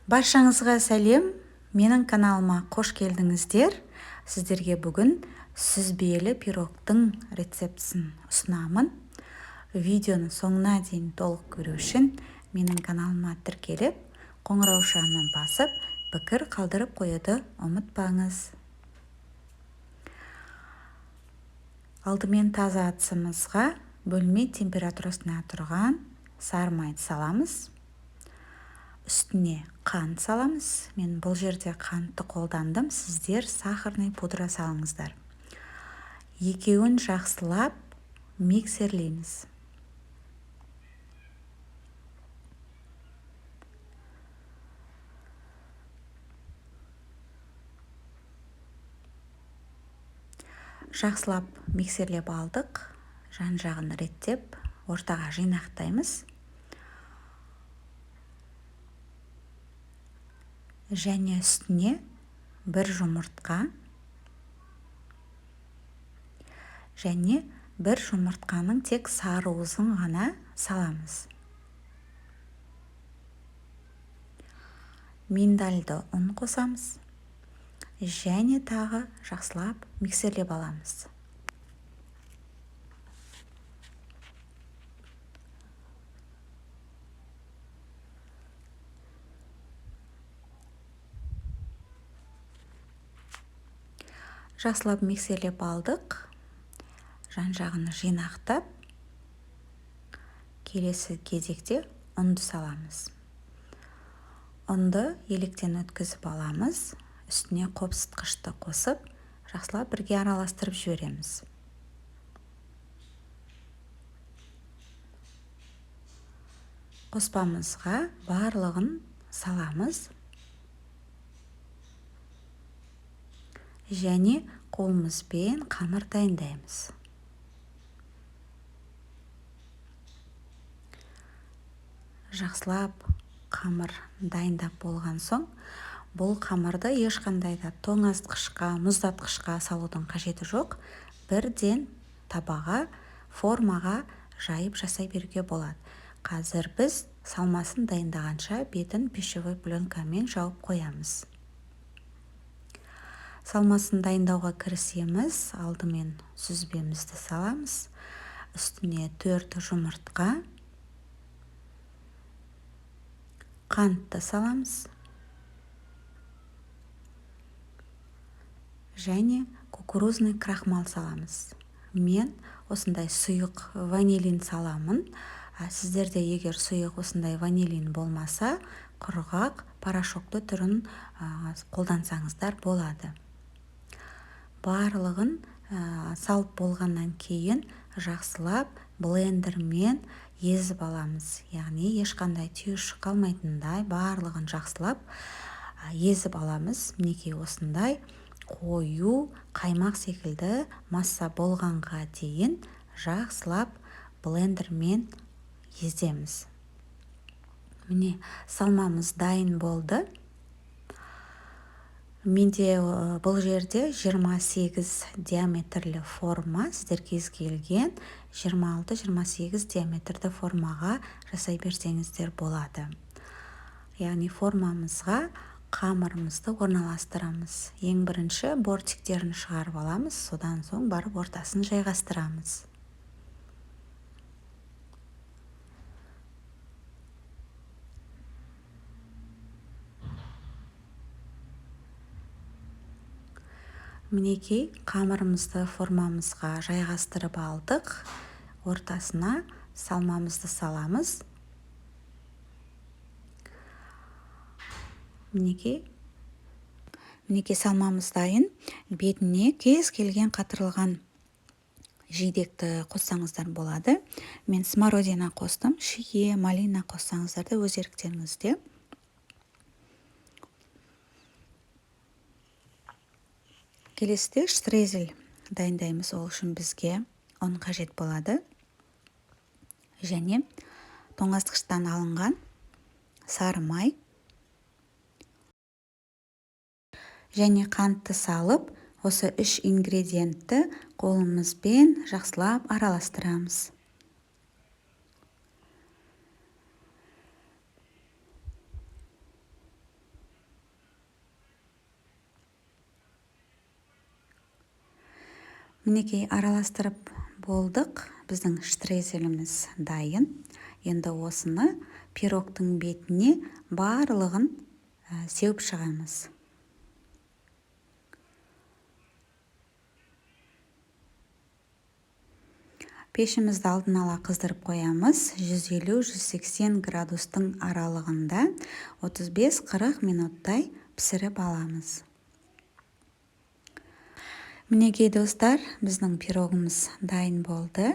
Баршаңызға сәлем! Менің каналыма қош келдіңіздер. Сіздерге бүгін сүзбелі пирогтың рецептісін ұсынамын. Видеоны соңына дейін толық көру үшін менің каналыма тіркеліп, қоңыраушаны басып, пікір қалдырып қоюды ұмытпаңыз. Алдымен таза ыдысымызға бөлме температурасына тұрған сары майды саламыз. Үстіне қант саламыз. Мен бұл жерде қантты қолдандым. Сіздер сахарный пудра салыңыздар. Екеуін жақсылап миксерлейміз. Жақсылап миксерлеп алдық. Жан-жағын реттеп, ортаға жинақтаймыз. Және үстіне бір жұмыртқа және бір жұмыртқаның тек сары уызын ғана саламыз. Миндальды ұн қосамыз және тағы жақсылап миксерлеп аламыз. Жақсылап миксерлеп алдық. Жан-жағын жинақтап, келесі кезекте ұнды саламыз. Ұнды електен өткізіп аламыз. Үстіне қопсытқышты қосып, жақсылап бірге араластырып жібереміз. Қоспамызға барлығын саламыз. Және қолымызбен қамыр дайындаймыз. Жақсылап қамыр дайындап болған соң, бұл қамырды ешқандай да тоңазытқышқа, мұздатқышқа салудың қажеті жоқ. Бірден табаға, формаға жайып жасай беруге болады. Қазір біз салмасын дайындағанша бетін пищевой пленкамен жауып қоямыз. Салмасын дайындауға кірісеміз. Алдымен сүзбемізді саламыз. Үстіне 4 жұмыртқа, қантты саламыз. Және кукурузный крахмал саламыз. Мен осындай сұйық ванилин саламын. Сіздерде егер сұйық осындай ванилин болмаса, құрғақ порошокты түрін қолдансаңыздар болады. Барлығын салып болғаннан кейін жақсылап блендермен езіп аламыз. Яғни ешқандай түйіршік қалмайтындай барлығын жақсылап езіп аламыз. Мінекей осындай қою қаймақ секілді масса болғанға дейін жақсылап блендермен еземіз. Міне, салмамыз дайын болды. Менде бұл жерде 28 диаметрлі форма, сіздер кез келген 26-28 диаметрді формаға жасай берсеңіздер болады. Яғни формамызға қамырымызды орналастырамыз. Ең бірінші бортиктерін шығарып аламыз, содан соң барып ортасын жайғастырамыз. Мінекей, қамырымызды формамызға жайғастырып алдық. Ортасына салмамызды саламыз. Мінекей, мінекей салмамыз дайын. Бетіне кез келген қатырылған жидекті қоссаңыздар болады. Мен смородина қостым, шие, малина қоссаңыздар да өз еріктеріңізде. Келесіде штрезель дайындаймыз. Ол үшін бізге ұн қажет болады. Және тоңазытқыштан алынған сары май және қантты салып, осы 3 ингредиентті қолымызбен жақсылап араластырамыз. Мінекей, араластырып болдық, біздің штрезеліміз дайын. Енді осыны пирогтың бетіне барлығын сеуіп шығамыз. Пешімізді алдын ала қыздырып қоямыз. 150-180 градустың аралығында 35-40 минуттай пісіріп аламыз. Мінекей, достар, біздің пирогымыз дайын болды.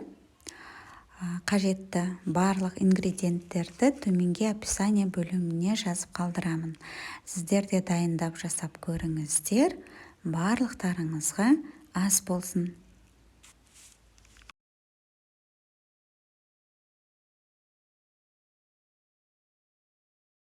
Қажетті барлық ингредиенттерді төменге описание бөліміне жазып қалдырамын. Сіздер де дайындап, жасап көріңіздер. Барлықтарыңызға ас болсын!